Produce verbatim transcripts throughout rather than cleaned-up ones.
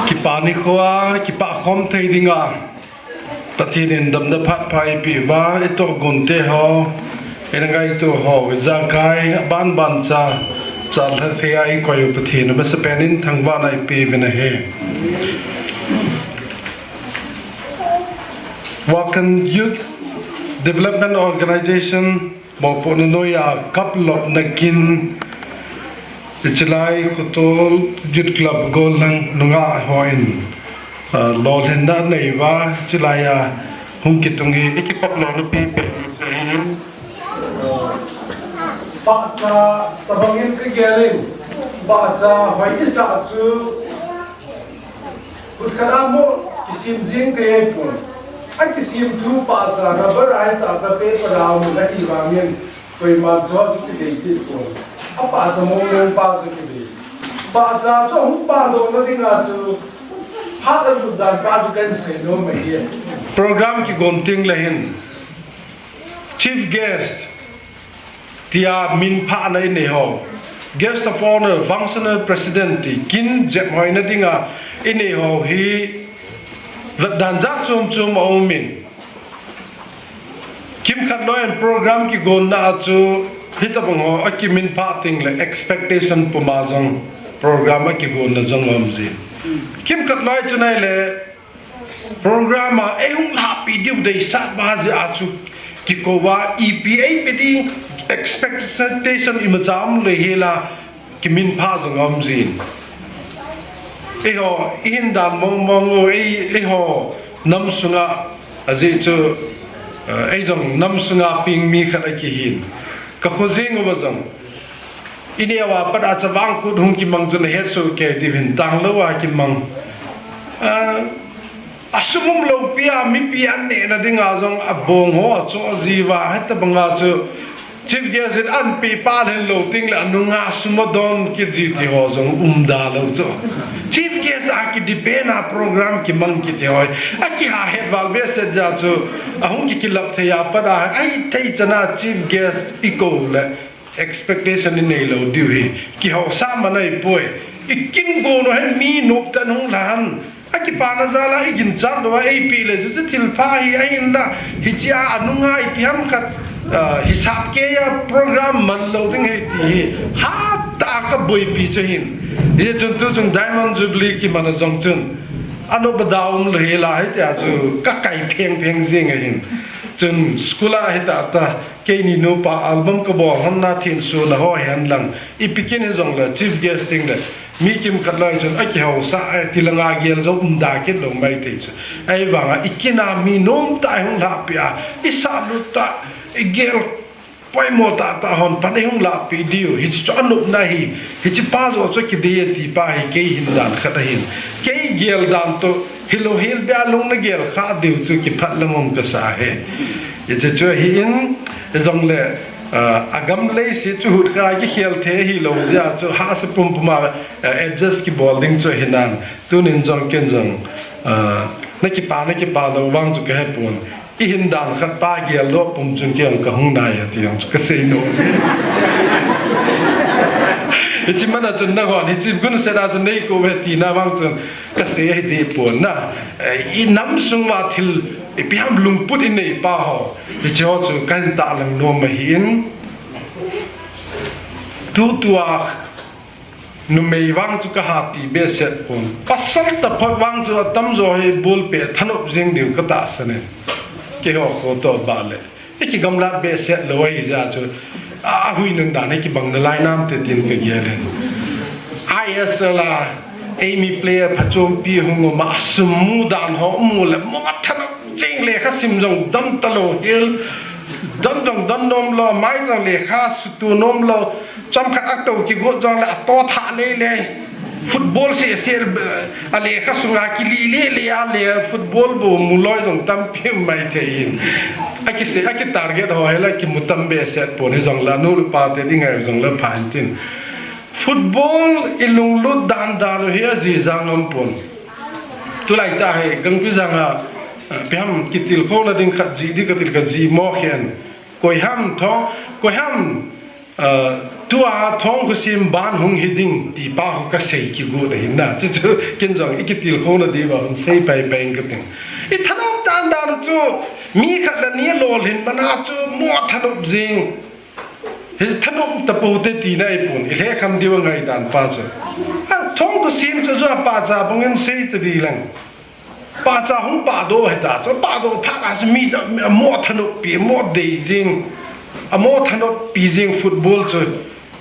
Kipa nikho a kipah khom thei dinga Pathen in damna phat pha eipeh uva, itoh gonte ho, ina ngaito ho, ijakai aban ban cha, chalha thei a eikoi u Pathen amasapen in thangvahna eipeh uvin ahi. Wakan Youth Development Organization mopohna noiya kaplopna kin, hiche lai Khotol Youth Club golhang nungah hon, ah, lolhinna anei uva, hiche laiya hung kitung hi, ikipah lona pipen ahi. Pahcha tabang in kagel in, pahcha hoi isah chu, kut khat a mo kisim jing thei pon. Akisim thu pahcha rubber a hita ta paper a um ahi vangin, koiman chu chu kidei ti pon. A pahcha mong mong pa chu kidei. Pahcha chu hung pahdohna dinga chu phat a lut dan pa chu kahin seinom ahi. Program kigon teng le hin Chief Guest tia minphahna inei ho, Guest of Honour, Functional President ti kin jep hoina dinga inei ho hi vetdan jat chom chom aumin, kimkhat loiyin program kigonna a chu hitabang ho akiminphah teng le expectation puma jong program akigonna jong aum jin. Kimkhat loi chu nai le program a eihung lahpeh diu deisah ba jeh a chu kikou va, ipi eipe ding, expectation imacha um lou hela, kiminphah jong aum jin. Eiho, ihin dan mong mong u, ei, eiho nam sunga, ajeh chu, eh, ei jong nam sunga peng mi khat akihin. Kakho jeng uva jong, ineo a pat a Chavang Kut hung kimang chu nahet soh kei diu hin, tanglou a kimang. Ah, asum umlou pi a mipi an nehna dinga jong abong ho achoh jiuva, hitabanga chu Chief Guest in an peh pah lhen lou teng le anunga sum adon kit ji ti ho jong umda lou chu. Chief Guest a kidepend a program kimang kiti ho hi akiha het val behseh jeh a chu, ahung kikilap thei a pat a, ahithei chan a Chief Guest ikou le expectation inei lou diu hi kihaosah man ahipoi. Ikin gon u hin mi nop tah in hung lhan, akipana jal a iginchat lou a eipeh le chu chu thil pha hi ahinla, hiche a anunga ipi ham khat, ah, hisap kei a program man lou ding ahi ti hi hatah a kaboipi chu ahin. Hichun tuchung Diamond Jubilee kiman a jong chun anop a da um lou hela hitia chu kakai pheng pheng jing ahin. Chun school a hita ta, keini nupa album kabol hon na thin suna ho hihen lang, ipi kin hijongle Chief Guest teng le mi kimkhat loi chun akihaosah, eh, tilanga gel jong umda kit lou maithei chu. Ahivanga ikin a mi nomtah a ihung lahpeh a, isahlut tah, igel poimo tahtah hon pan ihung lahpeh diu, hiche chu anopna ahi, hiche pa joh chu kidei ati pa hi kei hin dan khat ahin. Kei gel dan toh hilou hel beh a lung nagel khah diu chu kiphat lam um kasa ahi. Hiche chu ahin, hijongle, ah, agam leiset chu hutkha kikhel thei ahilou jeh a chu hahsa pumpum a, ah, adjust kibol ding chu ahinan. Tunin jong ken jong, ah, nakipa, nakipa lou vang chu kahepon. Ihin dan khat pa geldoh pum chun kei jong kahung nai ati jong chu kasei nom. Hiche man a chun nanghon hiche gunset a chun neikou uve tina vang chun kasei ahideh pon na. Eh, inam sung uva thil ipi ham lungput inei pa ho, hiche ho chu kahin tahlang nom ahin. Tutua numei vang chu kaha ti behseh pon. Pasal taphot vang chu atamjo hi ball pet thanop jing diu katahsan e. Keiho kho toh bah le ikigamlat behseh lou ahijeh a chu, a, ahuinun dan hi kibang nalai nam te tin kagel in. I S L a eimi player phachompi hung um a, sum mu dan ho mu le, mu a thanop jing, lekha sim jong dam talou hel, dam jong dam nom lou, mai jong lekha sutu nom lou, chomkhat atou kigot jongle ato thah lei lei. Football seh seh, alekha sunga kili lei lei a le football bou mu loi jong tampi um maithei in. Akisei, akitarget ho hela kimu tam behseh pon hijongle anu le apa te dinga jongle pha intin. Football ilunglut dan dan u hi ajija ngam pon. Tulai tah hi Gangpijang a, ah, ipi ham kitilkhouna ding khat jih ding katil kajih mo khen. Koiham tho, koiham, ah, Tua Thongkhusim ban hung hi ding ti pa ho ka sei kigot ahin na. Chu chu kin jong i kitilkhouna diuva hung sei pai pai ing ka ting. I thanom dan dan chu mi khat le ni lolhin mana chu mo thanop jing. Hi thanop tapo te tina i pun. I lhekam diu ngai dan pa chu. A Thongkhusim chu chu a pahcha bang in sei ta di lang. Pahcha hung pahdoh hita chu, pahdoh phat a chu mi ta, mi a mo thanop pi, mo dei jing, a mo thanop pi jing football chu.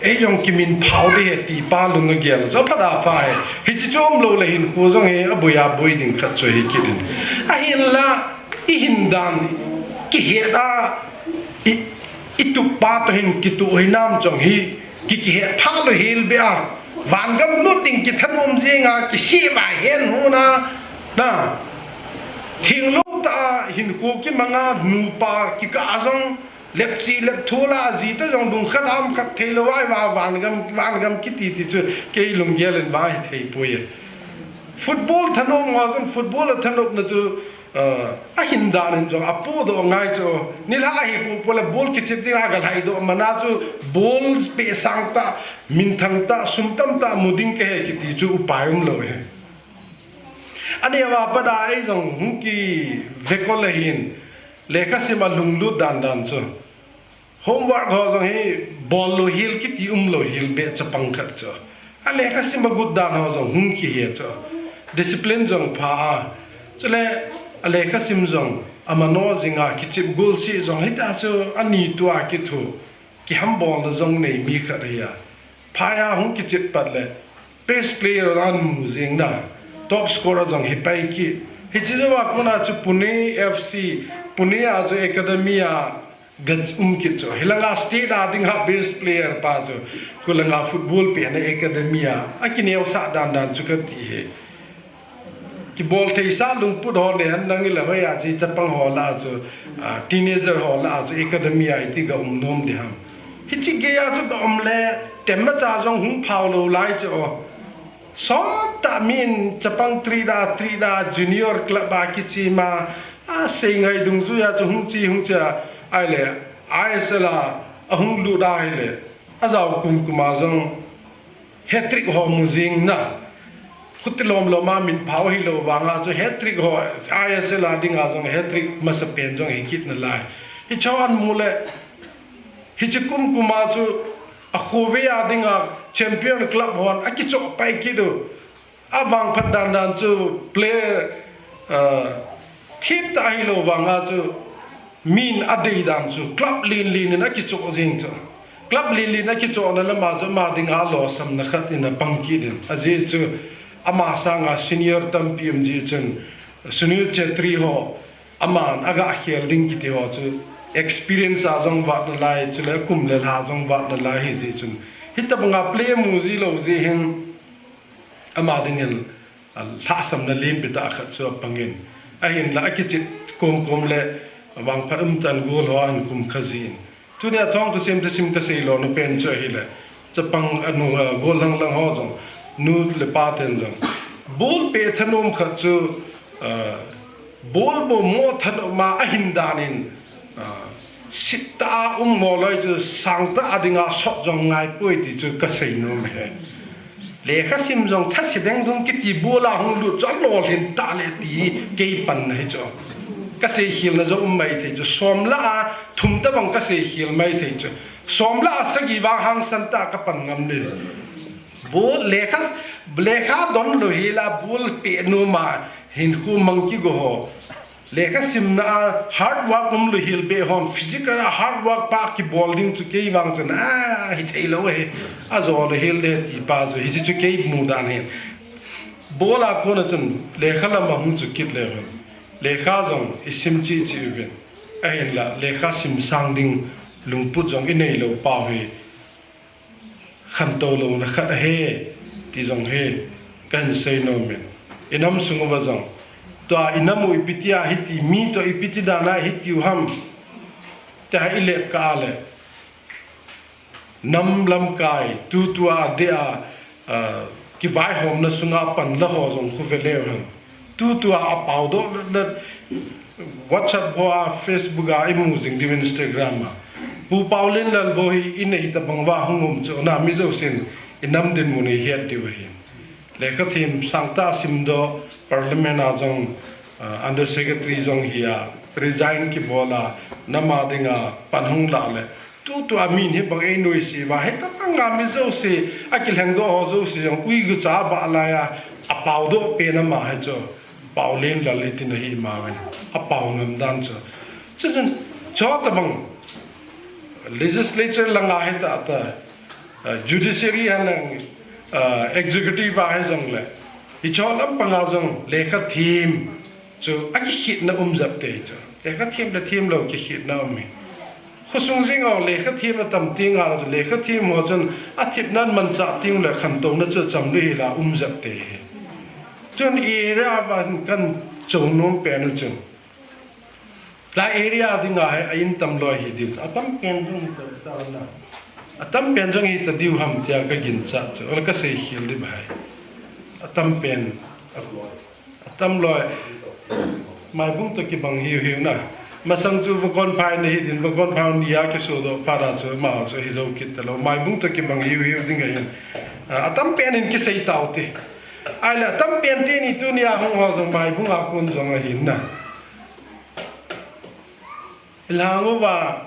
Ei jong kimin phao ding ahi ti pa lung a gel chu, phat a pha hi. Hichi chu umlou le hinkho jong hi, a boi a boi ding khat chu hi kit in. Ahinla, i hin dan, kihet a, i, i tup pa toh hin, kitup hinam jong hi, ki, kihet pha lou hel be a. Vangam lut ding kithanom jing a, kisih vai hen hon a, na. Thinglou tah a hinkho kimang a nupa kikah a jong, lepchi lepthu la ji ta jong dung khat am khat thei lou vai va vangam, vangam kiti ti chu kei lunggel in va hi thei poi e. Football thanom ho jong football a thanopna chu, ah, a hin dan in jong a podoh ngai chu. Nilhah a hi pu pu le ball kichep ding a ka lhai doh mana chu ball peh sang tah, minthang tah, sum tam tah mu ding ka hi kiti chu upai umlou e. Ani a va pat a ei jong hung kivekol le hin lekha sim a lunglut dan dan chu. Homework ho jong hi bol lou hel kiti umlou hel be chapang khat chu. A lekha sim a gut dan ho jong hung kihe chu. Discipline jong pha a. Chule a lekha sim jong a mano jing a kichep gol si jong hita chu ani tua kithu. Kihambol na jong nei mi khat hi a. Phai a hung kichep pat le best player an mu jing na. Top scorer jong hi pai ki. Hichi jou a kona chu Pune F C, Pune a chu academy a ga um kit chu. Hilanga state a ding a best player pa chu. Kulanga football pehna academy a. A kineosah dan dan chu kati hi. Kibol thei sa lungput ho le han nang ila hoi a chi chapang ho la chu, ah, teenager ho la chu academy a iti ga um nom di ham. Hichi gei a chu ga um le temma cha jong hung phao lou lai chu o. Sot ta min chapang tri da, tri da, junior club a kichi ma, a sei ngai dungjuia chu hung chi, hung chi a, ai le, I S L a, a hung lut ai le, a jao kum kum a jong, hat-trick ho mu jing na. Khuti lom lom a min phao hilou vanga chu hat-trick ho, I S L a dinga jong hat-trick masapen jong hi kit nalai. Hicho an mu le, hichi kum kum a chu a khovei a dinga champion club hon a kichoh pai kit u. A vangphat dan dan chu player, ah, thip ta hilou vanga chu min a dei dan chu club lin lin in a kichoh jing chu. Club lin lin a kichohna lama chu ama dinga lolhinna khat in a pang kit in. Ajeh chu ama sanga senior tampi um jeh chun Sunil Chhetri ho aman a ga khel ding kiti ho chu experience a jong vat nalai, chule kum le lha jong vat nalai hi jeh chun. Hitabanga play mu ji lou jeh hin ama dingin a lhahsamna limpi tah khat chu a pangin. Ahinla a kichit kom kom le vangphat umchan gol ho a hin kum kha jin. Tunia Thongkhusim thusim ka sei lona pen chu ahile. Chapang a nu, a, gol lang lang ho jong. Nu le pa ten jong. Ball peh thanom khat chu, a, ball bou mo thanom a a hin danin, a, sit tah a um mo loi chu sang tah a dinga sot jong ngai poi ti chu ka sei nom e. Lekha sim jong thase deng dong kiti ball a hung lut chu a lolhin tah le ti kei panna hi chu. Ka sei khel na jong um mai thei chu. Som lah a thum tabang ka sei khel mai thei chu. Som lah a sagi vang hangsan tah ka pan ngam le. Ball lekha, lekha don lou hel a ball peh nom a hinkho mang kigo ho. Lekha simna a hard work um lou hel be hon, physical a hard work pa kibol ding chu kei vang chun, a, hi thei lou e, a jo lou hel de ti pa chu, hichi chu kei mu dan hin. Ball a kona chun, lekha lam a hung chu kit le hon. Lekha jong i sim chi chi uvin. Ahinla, lekha sim sang ding lungput jong i nei lou pau hi. Khantou louna khat ahi, ti jong hi, kahin sei nom in. I nam sung uva jong. Tua i nam u ipi tia hiti, mi toh ipi ti dan a hiti u ham. Tia i let kah le. Nam lamkai, tutua deh a, a, kivaihomna sunga pan la ho jong khu ve leu ham. Tutua a pau doh let let WhatsApp ho a, Facebook a, i mu jing diu Instagram a. Pu Paolen Lalboi in nei tabang va hung um chu na mi jousen i nam dinmun i het diu ahi. Lekha them sangtah simdoh, Parliament a jong, ah, Under Secretary jong hi a, resign kibol a, nam a dinga pan hung lah le, tutu a min hi bang ei nuisat va, hitabang a mi jouse, a kilhengdoh ho jouse jong, ui gucha ba lai a, a paodoh pen ama hi chu, Paolen Lal i tin ahi ma ven, a pao ngam dan chu. Chu chun, chu tabang, legislature langa hi ta ta, ah, judiciary a lang, ah, executive a hi jong le, i chu lam panga jong, lekha them, chu a kikhitna um jep te chu. Lekha them le them lou kikhitna um hi. Khosung jing a lekha them a tam ting a chu lekha them ho chun a thipna manchah ting le khantouna chu cham le hi la um jep te hi. Chun i area va kan chou nom pen u chun. La area dinga hi a in tam loi hi diu. A tam pen jong hi ta, ta na. A tam pen jong hi ta diu ham tia ka ginchat chu. Ola ka sei khel di ba hi. A tam pen. A Tam loi. Maibung to kibang hiu hiu na. Masang chu Vakonphai na hi din, Vakonphai ni a kisodoh phat a chu, ma chu hi jou kit ta lou. Maibung to kibang hiu hiu ding ahin. A, a tam pen in kisei tau te. Ai la, a tam pen te ni tuni a hung ho jong Maibung a kon jong ahin na. Lang uva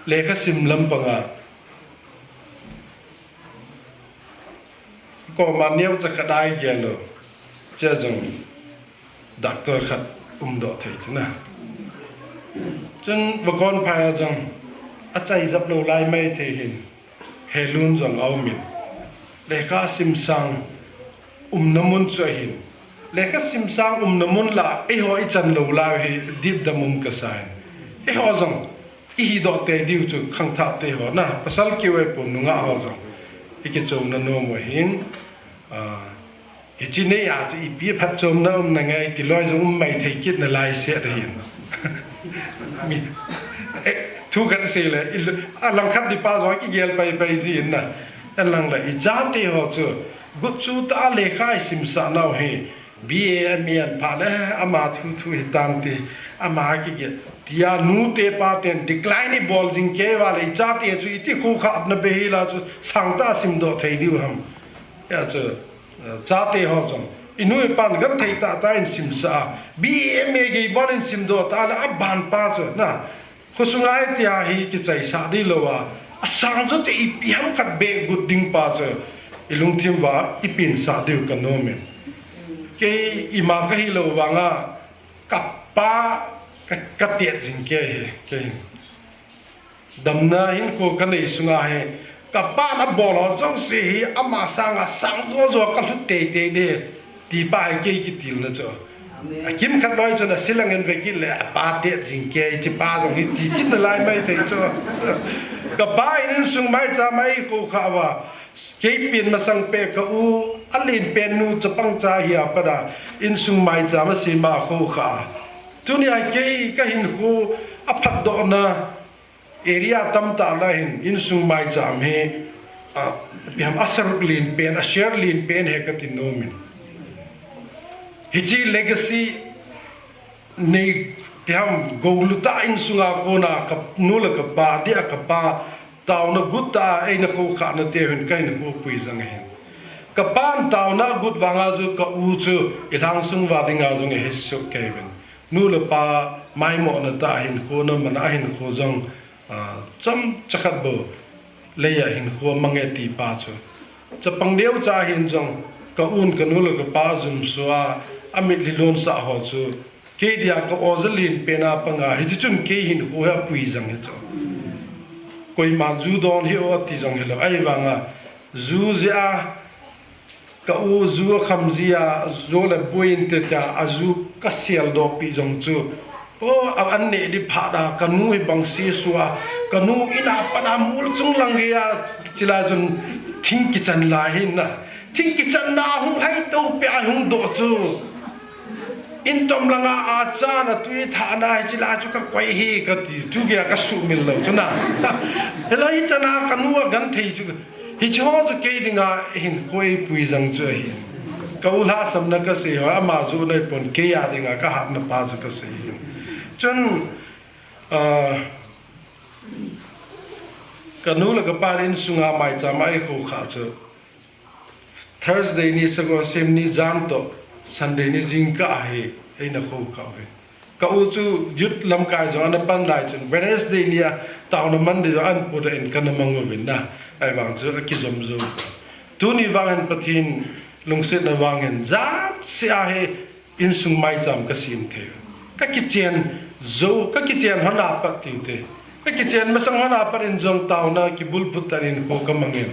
lekha sim lam panga. Koma neo cha khat ai gel lou. Che jong doctor khat um doh thei chu na. Chun Vakonphai a jong a chai jap lou lai mai thei hin. Helun jong a um in. Lekha sim sang umna mun chu ahin. Lekha sim sang umna mun la, eiho i chan lou lai hi dipdam um ka sa in. Eiho jong i hi doh te diu chu khangthah te ho na, pasal keu e pon nungah ho jong. I kichomna nom u ahin, ah, hichi nei a chu ipi phatchomna um na ngai ti loi jong um mai thei kit na lai se da hin. Mi, eh, thu khat sei le, i lu-, a lang khat di pa jong kigel pai pai ji in na. A lang la i chate ho chu, gut chu ta lekha i simsah nau hi, B A M A an pha le, ama thu thu hi tang ti, ama kigel. Tia nu te pa ten decline i bol jing kei va le, i chate chu iti khu kha apna be hi la chu, sang ta sim doh thei diu ham. Ya chu, eh, chate ho jong. I nu i pan gan thei ta ta in simsah a. B A M A gei bon in sim doh ta le, a ban pa chu, na. Khosunga i tia hi kichaisah di lou a, a sang chu che ipi ham khat be gut ding pa chu, i lungthim va, i pinsah diu ka nom in. Kei ima ka hi lou vanga, ka pa, ka, ka tet jing kei hi, kei. Damna hinkho ka nei sunga hi, ka pa na bol ho jouse hi, ama sanga sang jo jo ka lhut tei tei de. Ti pa hi kei kitilna chu. Amen. A kimkhat loi chun a silang in vekit le a pa tet jing kei ti pa jong hi ti kit na lai mai thei chu. Ka pa in insung maicham a ei kho kha uva. Kei pen masang pet ka u a len pen nu chapang cha hi a pat a insung maicham a sem a kho kha. Tuni a kei ka hinkho a phatdohna area tamtah lah hin, insung maicham hi, a, ipi ham, a saruk len pen, a share len pen hi ka ti nom in. Hichi legacy nei, ipi ham, golu ta insunga kona ka nu le ka pa, dia ka pa, taona gut ta, eina kho khana te hin ka hinkho pui jang hin. Ka pan taona gut vanga chu ka u chu, i lhang sung va dinga jong hi suk kei vin. Nu le pa maimohna ta a hinkho na man a hinkho jong, ah, chomcha khat bou lei a hinkho mang e ti pa chu. Chapang neo cha hin jong ka un ka nu le ka pa jum sua a mitlhi lonsah ho chu. Kei dia ka oja len pen a panga hichi chun kei hinkho hi a pui jang hi chu. Koiman ju don hi o ti jong hi lou. Ahivanga ju jeh a Ka u ju a kham ji a, ju le buin te cha, a ju ka sial doh pi jong chu. O, a an neh di phat a, ka nu hi bang si sua, ka nu in a pat a mul chung lang hi a, chila chun thing kichan lai hin na. Thing kichan na hung hai to pe a hung doh chu. In tom langa a cha na tui tha na hi chila chu ka koi hi ka ti, tu kia ka sumil lou chu na. Helai chana ka nu a gan thei chu. Hiche ho chu kei dinga hinkho eipui jang chu ahi. Ka u lhahsamna ka sei ho, ama ju nei pon kei a dinga ka hatna pa chu ka sei hi. Chun, ah, Kanu le kapa insunga maicham a eikhoukhah chu Thursday ni sago sem ni jan toh Sunday ni jingkah ahi, eina khoukhah uve. Ka u chu youth lamkai jong ana pan lai chun Wednesday ni a taona man ding jong ana pudoh in kana mang uvin na. Ahivang chu akijom jou. Tuni vangin Pathen lungsetna vangin jat seh ahi, insung maicham kasem thei. Ka kichen jou, ka kichen hon a pat tiu te. Ka kichen masang hon a pat in jong taona kibulphuh tan hinkho kamangin.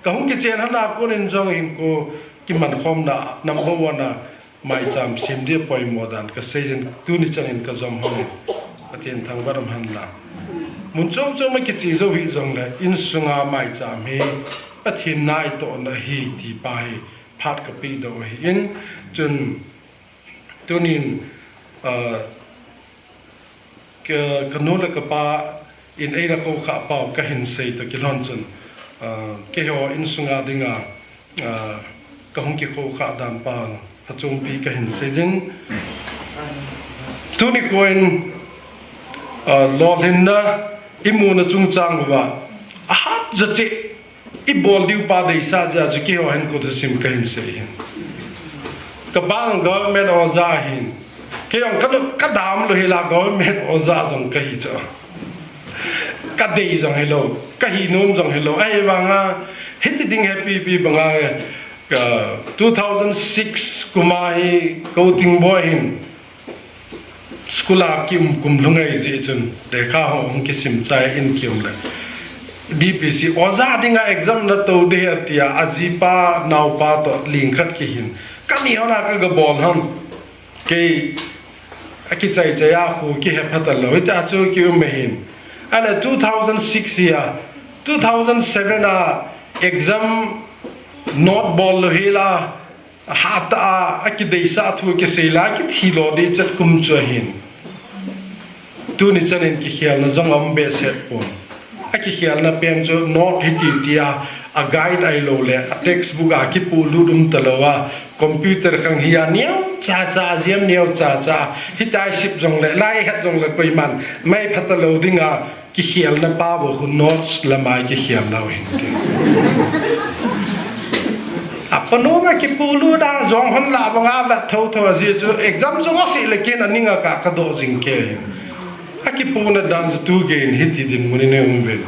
Ka hung kichen hon a kon in jong hinkho kimankhomna number one a maicham sem ding poimo dan kasei in tuni chan in kajom hon in. Pathen thangvah um hen lang. Mun chom chom a kiche jou hih jongle insunga maicham hi Pathen naitohna ahi ti pa hi phat kapeh doh ahin, chun tunin, ah, ka, kanu le kapa in eina khoukhah pau kahin sei toh kilhon chun, ah, keiho insunga dinga, ah, kahung kikhoukhah dan pa phachompi kahin sei ding. Tuni koin, ah, lolhinna imuna chungchang uva ahat jat cheh ibol diu pa deisah jeh a chu keiho hin kothusim kahin sei hin. Kapa government oja ahin. Kei jong ka, kadam lou hila government oja jong kahi chu. Kadei jong hilou, kahi nom jong hilou. Ahivanga hiti ding hepi pi banga ka two thousand six kum a hi Kauting Boi hin school a kium kum lhung ahi jeh chun lekha ho hung kisim chai in kium le. D P C oja dinga exam nato ding ahi tia ajipa naopa toh lingkhat kihin. Kani hon a kaga bol ham. Kei akichai chai a khu kihe phat lou. Hita chu kium ahin. Ahile two thousand six hi a, two thousand seven a exam note bol lou hila, hatah a, akideisah thu kisei la, kithi lo ding chet kum chu ahin. Tuni chan in kikhelna jong aum behseh pon. Akikhelna pen chu note hiti tia, a guide ahilou le, a textbook a kipolut um talou a, computer khang hi a neocha cha, jam neocha cha, hitia isip jongle, lai ihet jongle koiman mai pha talou dinga, kikhelna pa bou khu notes lama kikhelna u hin ti. Apanoma kipolut a jong hon la banga vet tho tho ajeh chu exam jong asih le kin aning a ka, kadoh jing kei hin. Akipona dan chu tu gei in hiti dinmun in eium uvin.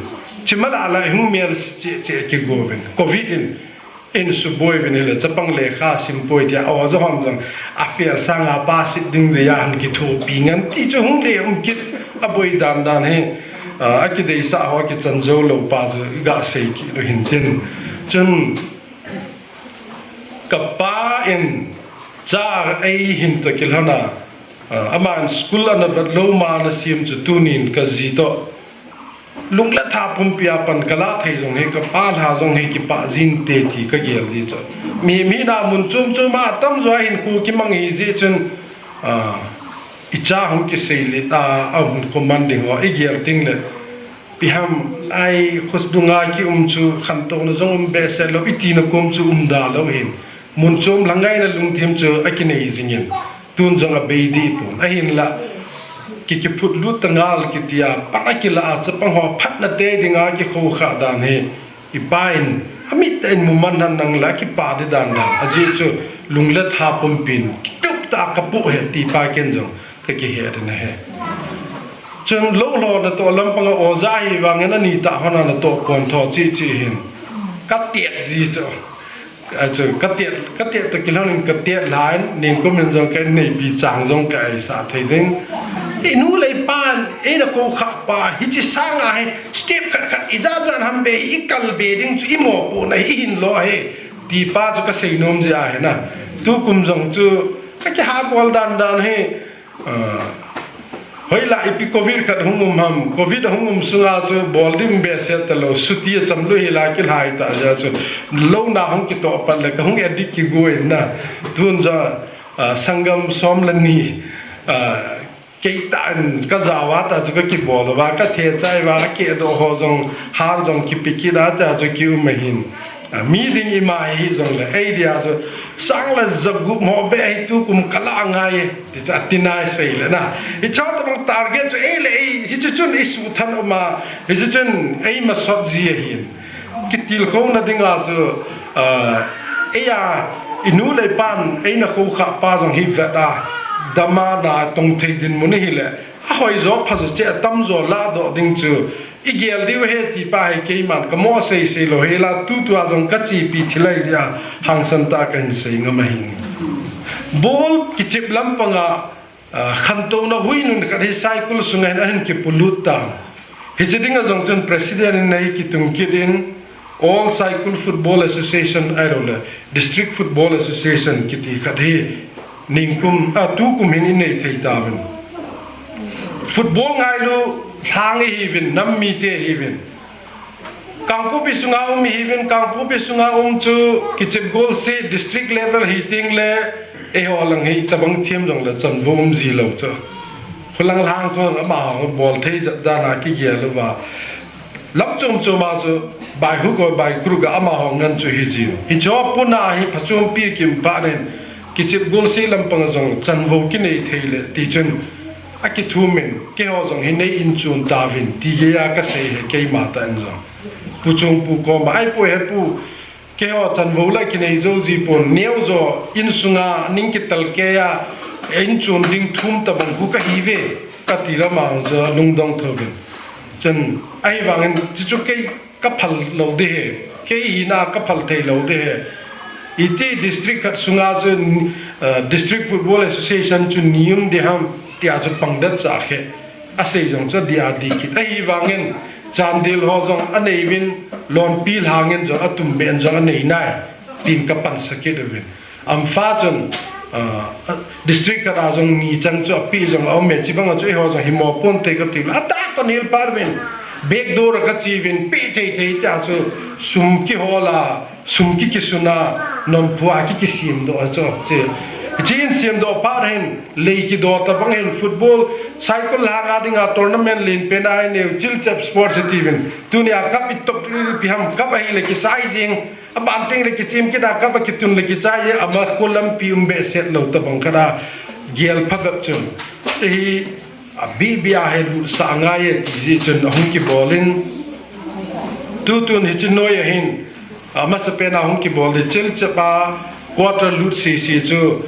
Chima la la hung mel cheh cheh kigo uvin. Covid in, in suboi uvin hile chapang lekha simpoi tia, o jo hom jong, a fail sanga pass ding dia han kithopi ngan ti chu hung le um kit aboi dan dan hi, a, akideisah ho kichan jou lou pa chu iga sei kit u hin tin. Chun, kapa in cha eihin toh kilhon a, ah, aman school ana vet lou ma ana sem chu tunin kaji toh lung le tha pumpi a pan kala thei jong hi kapa lha jong hi kipah jing te ti kagel ji chu. Mi, mi na mun chom chom a tamjo a hinkho kimang hi jeh chun, ah, icha hung kisei le ta, ahung comment ding ho igel ding le. Ipi ham lai khosung a kium chu khantouna jong um behseh lou, itina kom chu umda lou hin. Mun chom lha ngaina lungthim chu akinei jingin. Tun jong abei dih pon. Ahinla, ki, kiphut lut ta ngal kitia, pan akila a chapang ho phatna te dinga kikhoukhah dan hi. Ipa in, amit in muman han nang la kipa di dan dan. Ajeh chu lung le tha pumpin, kitup ta kapu he ti pa ken jong. Ka kihe ding ahi. Chun lou lou natoh lampang a oja hi vangin ani ta hon a natoh kon tho chi chi hin. Ka tiat ji chu. A chu ka tiat, ka tiat toh kilhon in ka tiat lai, ning kum in jong ka neipi chang jong ka eisah thei ding. I nu le i pa, eina khoukhah pa, hichi sanga hi, step khat khat, ija jan ham be, i kal be ding chu, i mopohna hi, i hin lo hi. Ti pa chu ka seinom ji ahi na. Tukum jong chu, ka kihah bol dan dan hi, Ah, hoilah ipi covid khat hung um ham, covid hung um sunga chu bol ding behseh talou, suti acham lou hila kilhai ta jeh chu, louna hung kitoh pat le ka hung addict kigo in na, tun jong, ah, sanggam som le ni, ah, kei tah in ka jao a ta chu ka kibol uva, ka thei chai uva, ka kehdoh ho jong, har jong kipe kit a ta chu kium ahin. Ah, mi ding ima hi jong le, ei dia chu, sang le jagup ho be hi tukum kala ngai, ti chu ati nai sei le na. Hiche tabang target chu ei le ei, hichu chun i suthan uma, hichu chun ei masot ji ahin. Kitilkhouna dinga chu, ah, eia, i nu le i pan, eina khoukhah pa jong hi vet a, dama na tong thei dinmun ahile, ahoijo, phajo cheh, atamjo ladoh ding chu, i gel diu ahi ti pa hi keiman, ka mo sei sei lou hela, tutua jong ka chepi thilai dia, hangsan tah kahin sei ngam ahi. Ball kichep lampanga, ah, khantouna hui nun khat hi Saikul sunga hin ahin kipolut tan. Hiche dinga jong chun president in ahi kitung kit in, All Saikul Football Association ahilou le, District Football Association kiti khat hi ningkum, ah, tukum hin i nei thei tauvin. Football ngailu lhang ihiuvin, nam mite ihiuvin. Kangpokpi sunga um ihiuvin, Kangpokpi sunga um chu kichep golseh district level hi teng le, eiho lang hi tabang them jong le chanvo um ji lou chu. Khulang lhang chu amaho bol thei jat dan a kigel uva. Lam chom chom a chu by hook or by crook a amaho ngan chu hi ji. Hicho puna hi phachompi kim pa nen kichep golseh lampang jong chanvo kinei thei le ti chun akithum in keiho jong hi nei in chun tauvin ti geiya ka sei hi keima tah in jong. Pu Chungpu koma, ai pu he pu, Keiho chanvo la kinei jou ji pon, neo jo, insunga ning kitel keiya, in chun ding thum tabang khu kahiuve, kati lama jo lungdong thouvin. Chun, ahivangin, chuchu kei kaphal lou ding ahi, kei hina kaphal thei lou ding ahi. Iti district khat sunga chu, eh, District Football Association chu ni um ding ham, tia chu pangdat cha khe. Asei jong chu adia di kit. Ahivangin, Chandel ho jong anei uvin, Lonpi lhangin jong atum ben jong anei nai, tin kapansa kit uvin. Ampha chun, ah, district khat a jong ni chang chu api jong aum e, chibang a chu eiho jong himo ponte kati. Atah panel par uvin, backdoor a kache uvin, pe thei thei tia chu sum kihol a, sum ki kisun a, nonphu a ki kisemdoh a chu, che. Hiche in semdoh phat hin, lei kidoh tabang hin, football, Saikul lhang a dinga tournament lenpen a inei u, Chilchep Sports iti uvin. Tunia cup itop ipi ham, cup ahile kichai jing, aban teng le kichem kit a, cup akitun le kichai jing, ama kho lampi um behseh lou tabang khat a, gel phabep chun. Hiche hi, Abih bih a hi lutsah angai e ti jeh chun ahung kibol in, tutun hiche noi a hin, a, amasapen a hung kibol ding Chilchep a quarter lut sese chu,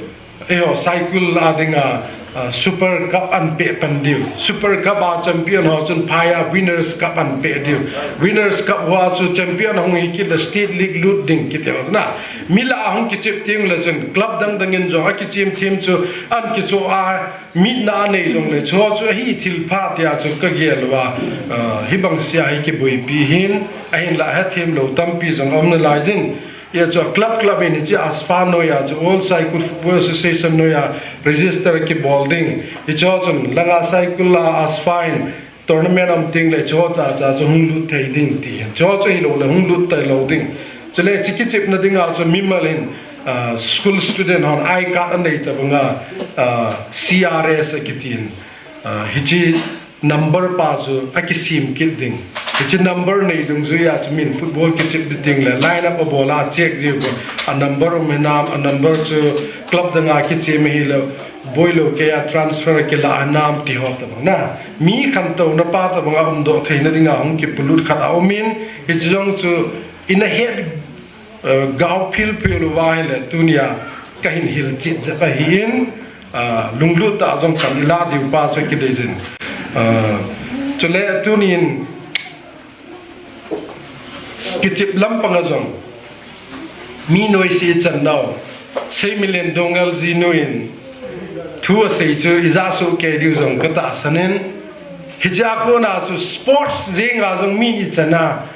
eiho, Saikul a dinga, a, Super Cup ahin pe pan diu. Super Cup a champion ho chun phai a Winners Cup ahin pe diu. Winners Cup hoa chu champion hung hi kit le State League lut ding kiti ho na. Mi lah a hung kichep teng le chun club dang dang in jong akichem them chu ahin kichoh a, mitna anei jongle, chuho chu ahi thil pha tia chu kagel uva, ah, hibang sea hi kiboipi hin, ahinlah hethem lou tampi jong aum nalai jin. Hijeh chun club club in hiche ASFA noi a chu All Saikul Football Association noi a register kibol ding. Hicheho chun langa Saikul a ASFA in tournament aum teng le chuho cha cha chu hung lut thei ding ti hin. Chuho chu hilou le hung lut thei lou ding. Chule hiche kichepna dinga chu mimal hin, ah, school student hon I card anei tabanga, ah, C R S akitin. Ah, hiche number pa chu akisem kit ding. Hiche number nei dungjui a chu min football kichep ding le line up abol a check jiu. A number um hinam, a number chu club danga kichem ahile, boilou keiya transfer kila hinam ti ho tabang na. Mi khantouna pa tabang a umdoh theina dinga hung kipolut khat aum in, hiche jong chu ina het, eh, gao phil phil uva ahile tunia kahin hilchet jep ahin, ah, lunglut tah jong kahin lah diu pa chu kidei jin. Ah, chule tunin kichep lampang a jong mi noise chan nau, Seimilen Doungel ji nu in thu asei chu ija soh kei diu jong katahsan in, hichea kona chu sports jenga jong mi ichan a,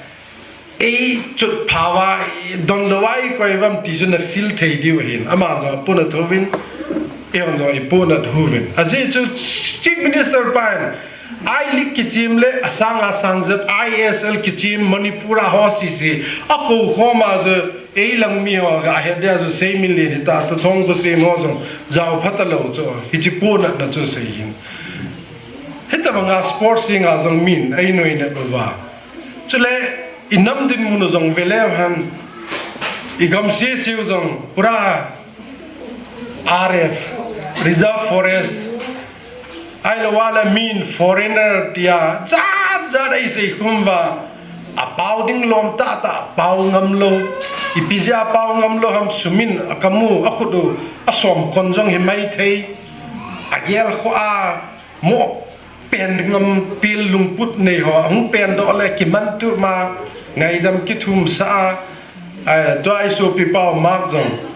ei chot phauva, ei donlouva, ei koi uvam ti chu na feel thei diu ahin. Ama jong apohnat uvin, eihon jong ipohnat uvin. Ajeh chu Chief Minister pan I-League kichem le asang asang jat, I S L kichem, Manipur a ho sese akou khom a chu, ei lang mi ho gahet dia chu Seimilen hita, Thongkosem ho jong jao phatalou chu, hiche pohnatna chu sei hin. Hitabanga sports jenga jong min einoinat uva. Chule, inam dinmun u jong veleu hen, igam sese u jong pura R F, Reserve Forest, ahilou le min foreigner tia jat jat eisei khum uva, apao ding lom tahtah pao ngam lou, ipi jeh a pao ngam lou ham, sum in akamu, akhut u asom kon jong hi maithei, agel kho a mo pen ngam pil lungput nei ho, hung pen doh le kiman tu ma, ngaidam kithum sa a, ai, tua isopi pau Mark jong.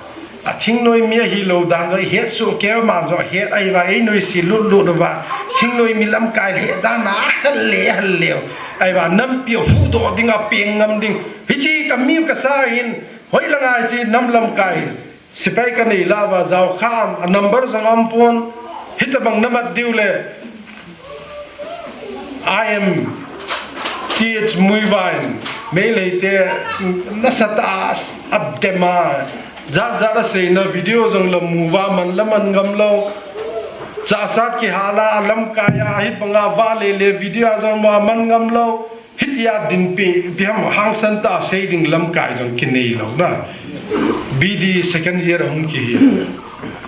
A thingnoi mi ahilou dan jong, het su keu man jong, het ahi va, ei noi si lut lut va, thingnoi mi lamkai le dan a, hal le, hal le. Ahi va, nampi huhdoh ding a peng ngam ding. Hichi ka mi ka sa hin, hoi la ngai si nam lamkai. Sipai ka nei la va jao kham, a number jong um pon, hitabang na mat diu le, I am T H Muivah in, Meitei te, nasatah a, a dem a, jat jat a seina video jong la mu uva man la man ngam lou, chahsat kihal a, lamkai a, hibang a va le le video a jong mu a man ngam lou. Hitia dinpi, ipi ham hangsan tah sei ding lamkai jong kinei lou na. B D second year hung kihi.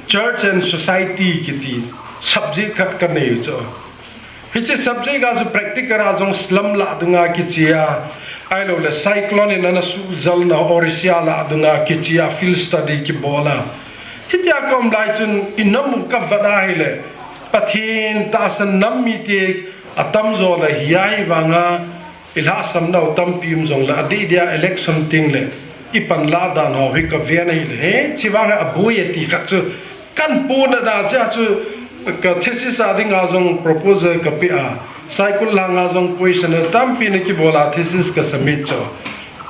Church and society kiti subject khat ka nei u chu. Hiche subject a chu practical a jong slum lah dunga kichia. Ahilou le cyclone in ana suhjal na Orissa lah dunga kichia field study kibol a. Hitia ka um lai chun i nam u ka vat a hile. Pathen tahsan nam mite atam jo le hi ahi vanga. I lhahsam nau tampi um jong le, adeh deh a election teng le, i panlah dan ho hi ka ven ahi le, he, chi vang hi aboi e ti khat chu, kan puna da cha chu, ka thesis a dinga jong proposal ka pe a, Saikul langa jong question tampi na kibol a thesis ka submit chu.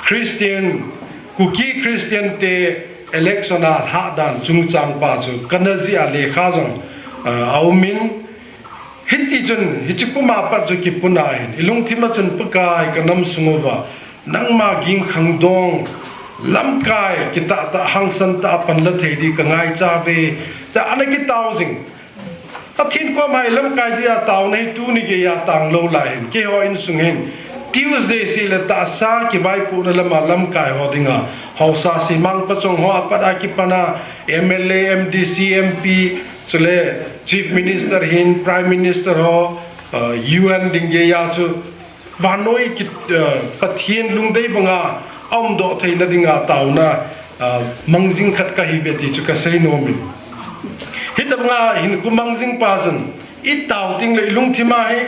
Christian, Kuki Christian te election a lhah dan chungchang pa chu, ka na jih a lekha jong, ah, a um in, Hiti chun, hiche puma pat chu kipuna hin, i lungthim a chun Pakai ka nam sung uva, nangma ging khangdong, lamkai, kitah tah hangsan tah a pan la thei di ka ngaicha ve, tia ana kitao jing. Pathen koma i lamkai dia taona hi tuni geiya tang lou lai hin, keiho insung hin, Tuesday seh le tahsa kivaipohna lama lamkai ho dinga, haosa simang pachong ho apat a kipana, M L A, M D C, M P, Chule Chief Minister hin, Prime Minister ho, uh, U N ding geiya chu, vannoi ki, uh, Pathen lungdei banga aumdoh theina dinga taona, uh, mangjing khat kahi ve ti chu kasei nom in. Hitabanga hin kum mangjing pa chun, i tao teng le i lungthim a hi,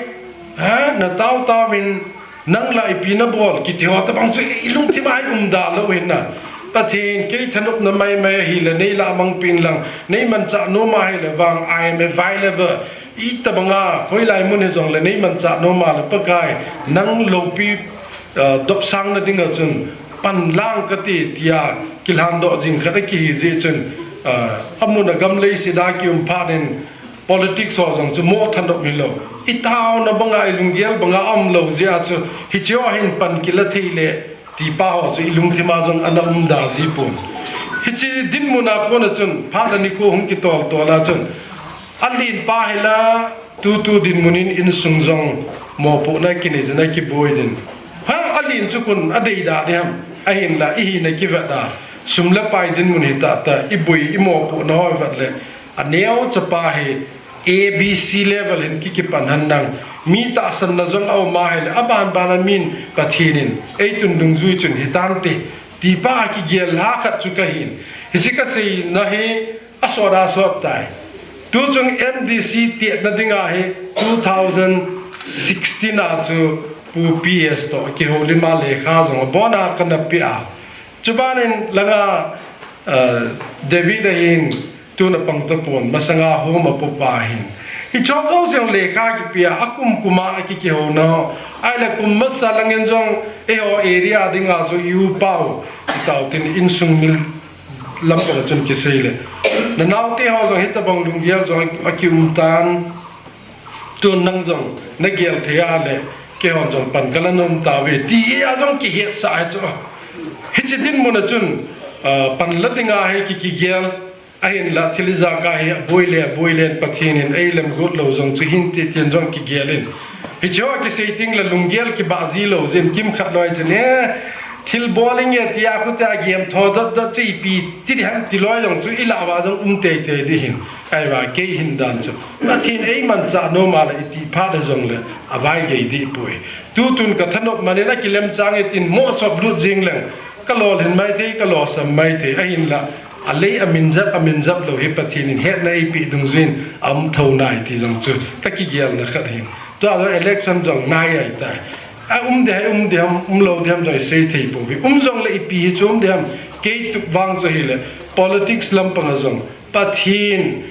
ha, na tao tao in, Nang lah ipi na bol, kiti ho tabang chu i lungthim a hi umda lou hin na. Pathen kei thanopna maimai ahile nei lah mangpeh in lang, nei manchah nom ahile vang, I am available. Itabanga, hoilai mun hijongle nei manchah nom a le Pakai, nang loupi, ah, dopsang na dinga chun, pan lang kati, tia kilhandoh jing khat akihi jeh chun, ah, amun a gam leiset a kium phat in, Politics ho jong chu mo thanop hilou. I taona banga i lunggel banga aumlou jeh a chu hiche ho hin pan kila thei le ti pa ho chu i lungthim a jong ana umda ji pon. Hiche dinmun a kona chun phat le nikho hung kitol tol a chun alen pa hi la tutu dinmun in insung jong mopohna kinei jin a kiboi din. Ha, alen chu kon adei da ding ham. Ahinla i hina kivet a sum le pai dinmun hi tah tah i boi i mopohna ho vet le Aneo chapa hi A B C level hin ki, kipan hen lang. Mi tahsanna jong aum ahile, aban ban a min Pathen in eitun dungjui chun hitante, ti pa kigel lha khat chu kahin. Hiche kaseina hi asot asot tai. Tuchung M D C tetna dinga hi two thousand sixteen a chu Pu P S toh kihoulim a lekha jong abon a kana pe a. Chuban in langa, eh, David ahin, tuna pang tapon, masanga home a pupa ahin. Hiche ho jouse lekha kipe a, akum kum a aki, kihouna ho. Ahile kum masa lang in jong, eiho area dinga jong i upa u, i tao tin insung mil lam pang chun kisei le. Na naote ho jong hitabang lunggel jong aki um tan. Tun nang jong na gel thei a le, keihon jong pan kala nom tauve, ti a jong kihetsah ahi chu. Hiche dinmun a chun, ah, pan la dinga hi ki, kigel, ahinla thil ijat a hi aboi le, aboi le Pathen in eilemguat lou jong chu hinte tin jong kigel in. Hiche ho kisei teng le lunggel kibah ji lou jin kimkhat loi chun, eh, Thil bol inge tia khutia gem tho dot dot chu ipi ti ding ham ti loi jong chu i lah uva jong um teitei ding ahin. Ahivang kei hin dan chu Pathen eimanchah nom a le iti phat le jong le avai gei ding poi. Tutun ka thanop manin akilem chang e tin mo sop lut jing leng ka lolhin maithei, ka lolsam maithei, ahinla alei a min jap, a min jap lou hi Pathen in hetna eipeh dungjuiyin aum thou nai ti jong chu ka kigelna khat ahin. Tua jong election jong nai ahitai. A um ding ham, um ding ham, um lou ding ham jong isei thei pouve. Um jong le ipi hi chu um ding ham, kei tup vang chu ahile politics lampang a jong Pathen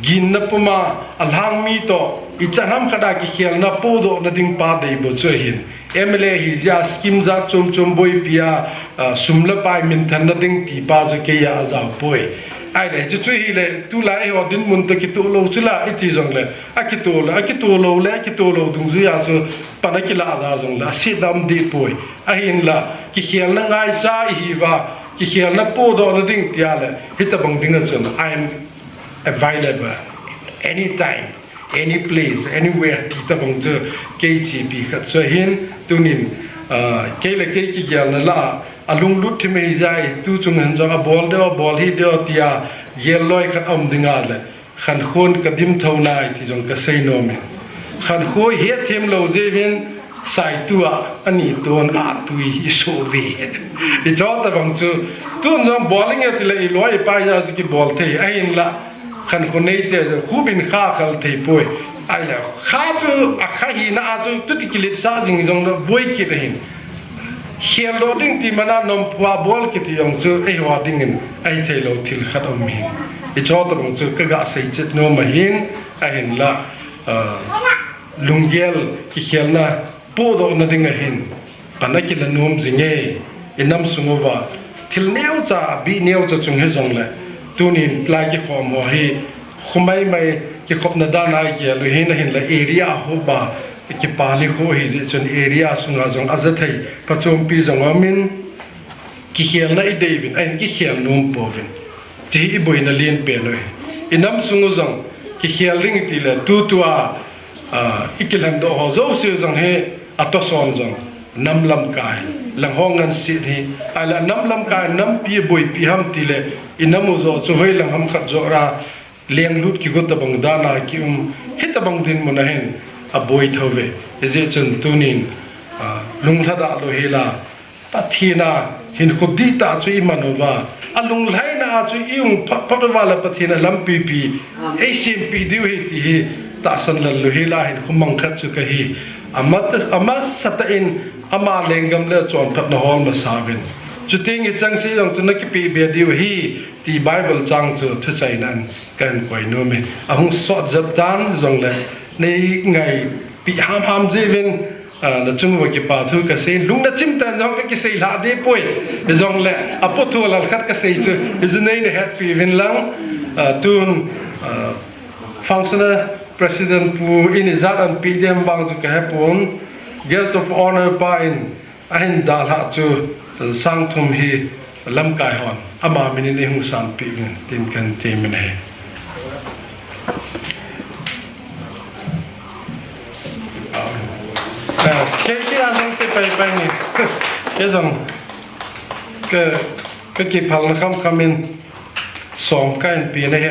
ginna puma alhang mi toh ichan ham khat a kikhelna podohna ding pa dei bou chu ahin. M L A hi jeh a scheme jat chom chom boipi a, a, sum le pai minthanna ding ti pa chu kei a ajao poi. Ahile, hichu chu hile, tulai eiho dinmun toh kitoh lou chu la, iti jong le, akitoh le, akitoh lou le, akitoh lou dungjui a chu pan akilah la jong le, asetna um ding poi. Ahinla, kikhelna ngaichat ihiuva, kikhelna podohna ding tia le, hitabang ding a chun, I am available anytime, any place, anywhere, ti tabang chu kei chepi khat chu ahin, tunin, ah, kei le kei kigelna lah a, alunglut thim ahi jeh a, tu chung hin jong abol ding, abol hih ding tia, gel loi khat aum ding a le, khankho'n ka dim thou nai ti jong ka sei nom e. Khankho hi hethem lou jeh uvin, saitu a, ani ton a tui hi soh ve. Hiche tabang chu, tun jong bol inge tile iloi ipai a chu kibol thei, ahinla, khankho neite jong, khu bin kha khal thei poi. Ahile, kha chu, akha hina a chu, tuti kiletsah jing jong le boi kit ahin. Kheldoh ding ti man a nomphua bol kiti jong chu eiho dingin ahithei lou thil khat aum ahin. Hiche tabang chu ka ga seichet nom ahin, ahinla, ah, lunggel kikhelna podohna ding ahin. Pan akila nom jing e, inam sung uva thil neocha, abih neocha chung hijong le, tunin lai kikhom ho hi, kho maimai kikhopna dan a igel u hin ahinla area ho ba, Kipa nikho ahi jeh chun area sunga jong aja thei phachompi jong aumin, kikhelna idei uvin, ahin kikhel nom pouvin. Ti hi iboina len pen u ahi. Inam sung u jong kikhel ding itile tutua, ah, ikilhendoh ho jouse jong hi atohson jong nam lamkai, lang ho nganset hi, ahile nam lamkai, nampi boipi ham tile, inam u joh chu hoilang ham khat joh ra, lenglut kigo tabang dan a kium, hitabang dinmun a hin aboi thou ve. Hijeh chun tunin, ah, lunglhadah lou hel a, Pathen a hinkho dihtah chu iman uva, alunglhaina a chu ium phot phot uva le Pathen a lampi pi eisempeh diu ahi ti hi tahsan lal lou hel a hinkho mang khat chu kahi. Ama, amasatah in ama lenggam le chonphatna hol masa uvin. Chuteng hicheng se jong chu nakipeh be diu ahi. Ti Bible chang chu thuchainan kahin koi nom e. Ahung sot jep dan jongle nei ngaipi ham ham jeh uvin, ah, nachung uva kipa thu kasei, lungna chim tah in jong kakisei lha deh poi. Jongle apo thu lal khat kasei chu, hichu nei nahetpi uvin lang, ah, tun, ah, functional president pu in ijat anpeh dem vang chu kahepon, guest of honor pa in ahin dalhah chu, sang thum hi lamkai hon ama minin eihung sanpeh uvin tin kahin temin ahi. Ah, kei, kei a jong te pai pai ni. Kei jong ka, kakiphalna khamkham in som kahin pe nahi.